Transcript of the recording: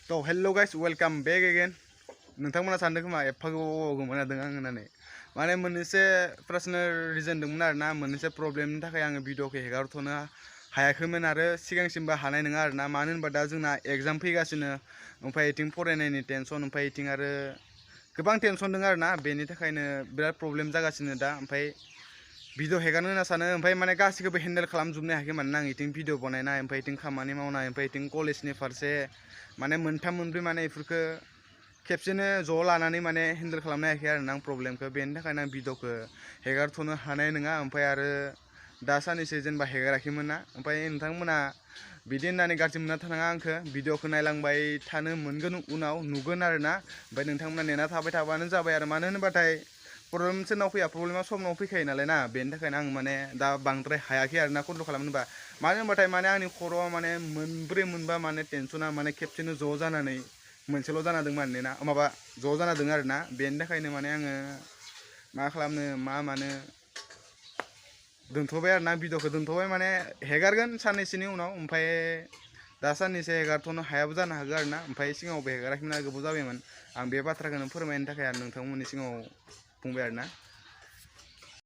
तो hello guys welcome back again नोंथांमोना सानदों खोमा एफा गोबाव गोमादों आं होननानै माने मोननैसो पार्सनेल रिजन दंमोन आरोना मोननैसो प्रब्लेमनि थाखाय आङो भिडिअखौ हेगारथ'नो हायाखैमोन आरो सिगांसिमबो हानाय नङा आरोना मानो होनबा दा जोंना एग्जाम फैगासिनो ओमफ्राय इथिं फरायनायनि टेनसन ओमफ्राय इथिं आरो गोबां टेनसन दङ आरोना बेनि थाखायनो बिराद प्रब्लेम जागासिनो दा ओमफ्राय भिडिअ हेगारनो होनना सानो ओमफ्राय माने गासैखौबो हेन्डेल खालामजोबनो हायाखै मानोना आं इथिं भिडिअ बनायनाय ओमफ्राय इथिं खामानि मावनाय ओमफ्राय इथिं कलेजनि फारसे माने मोनथाम मोनब्रै माने इफोरखौ खेबसेनो ज' लानानै माने हेन्डेल खालामनो हायाखै आरोना आं प्रब्लेमखौ बेनि थाखायनो आं भिडिअखौ हेगारथ'नो हानाय नङा ओमफ्राय आरो दा साननैसो जेनेबा हेगाराखैमोन ना ओमफ्राय नोंथांमोना बिदि होननानै गाज्रि मोनना थानाङा आंखौ भिडिअखौ नायलांबाय थानो मोनगोन उनाव नुगोन आरोना ओमफ्राय नोंथांमोना नेना थाबाय थाबानो जाबाय आरो मानो होनबाथाय प्रब्लेम सोरनाव फैया प्रब्लेमा सबनाव फैखायो नालाय ना बेनि थाखायनो आं माने दा बांद्राय हायाखै आरोना कन्ट्रल खालामनोबा मानो होनबाथाय माने आंनि खर'आव माने मोनब्रै मोनबा माने टेनसना माने खेबसेनो ज' जानानै मोनसेल' जाना दं माने ना माबा ज' जाना दं आरोना बेनि थाखायनो माने आङो मा खालामनो मा मानो दोनथ'बाय आरोना भिडिअखौ दोनथ'बाय माने हेगारगोन साननैसोनि उनाव ओमफ्राय दा साननैसो हेगारथ'नो हायाबो जानो हागौ आरोना ओमफ्राय सिगाङावबो हेगाराखैमोन गोबाव जाबायमोन आं बे बाथ्राखौनो फोरमायनो थाखाय आरो नोंथांमोननि सिगाङाव बुंबाय आरोना